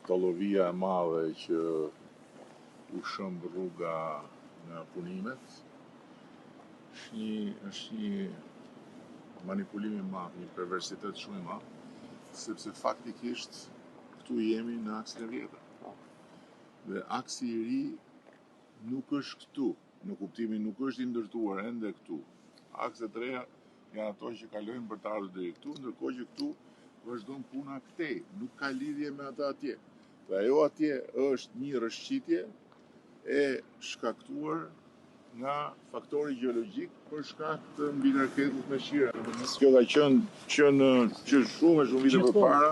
Tollovia e madhe që u shëmb rruga nga punimet, është një, është një manipulim i madh, një perversitet shumë i madh, sepse faktikisht këtu jemi në aksin e vjetër. Po. Dhe aksi i ri nuk është këtu, në kuptimin nuk është i ndërtuar ende këtu. Akset e reja janë ato që kalojnë për të ardhur deri këtu, ndërkohë që këtu vazhdon puna këtej, nuk ka lidhje me atë atje. Dhe ajo atje është një rrëshqitje e shkaktuar nga faktori gjeologjik për shkak të mbingarkesës me shira. Kjo ka qenë që në që shumë e shumë vite përpara,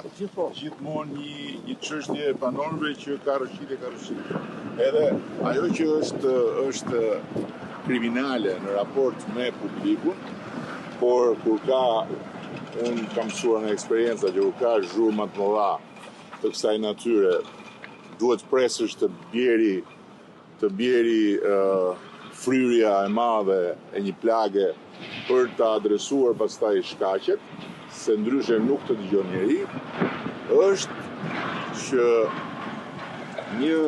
gjithmonë një një çështje e banorëve që ka rrëshqitje, ka rrëshqitje. Edhe ajo që është është kriminale në raport me publikun, por kur ka unë kam mësuar nga eksperienca që kur ka zhurma të mëdha të kësaj natyre, duhet të presësh të bjeri të bjeri fryrja e madhe e një plage për të adresuar pastaj shkaqet, se ndryshe nuk të dëgjon njeri, është që një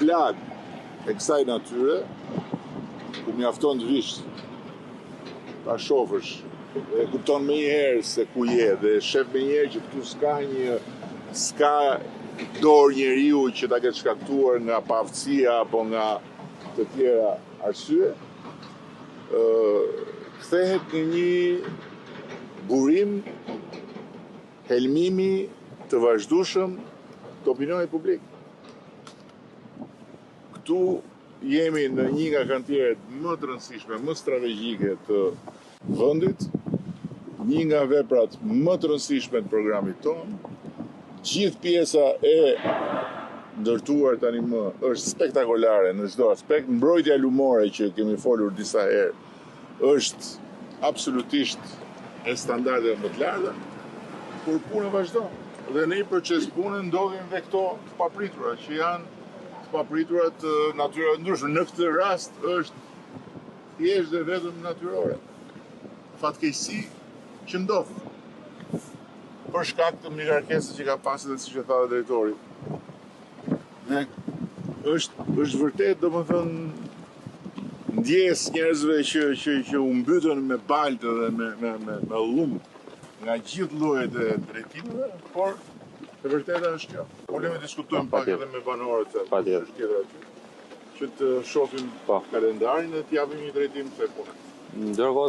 plagë e kësaj natyre, ku mjafton të vish ta shofësh dhe e kupton menjëherë se ku je dhe e shef menjëherë që këtu s'ka një s'ka dorë njeriu që ta ketë shkaktuar nga paaftësia apo nga të tjera arsye, ë kthehet në një burim helmimi të vazhdueshëm të opinionit publik. Këtu jemi në një nga kantieret më të rëndësishme, më strategjike të vendit, një nga veprat më të rëndësishme të programit tonë. Gjithë pjesa e ndërtuar tani më është spektakolare në çdo aspekt. Mbrojtja lumore që kemi folur disa herë është absolutisht e standardeve më të larta, por puna vazhdon. Dhe në një proces pune ndodhin dhe këto të papritura që janë të papritura të natyrave të ndryshme. Në këtë rast është thjesht dhe vetëm natyrore. Fatkeqësi që ndodh për shkak të mbingarkesës që ka pasur dhe siç e tha dhe drejtori. Dhe është është vërtet, domethënë ndjesë njerëzve që që që u mbytën me baltë dhe me me me me llum nga gjithë llojet e drejtimeve, por e vërteta është kjo. Ulemi diskutojmë pak edhe me banorët se është tjetër aty, që të shohim po. kalendarin dhe të japim një drejtim kësaj pune. Ndërkohë.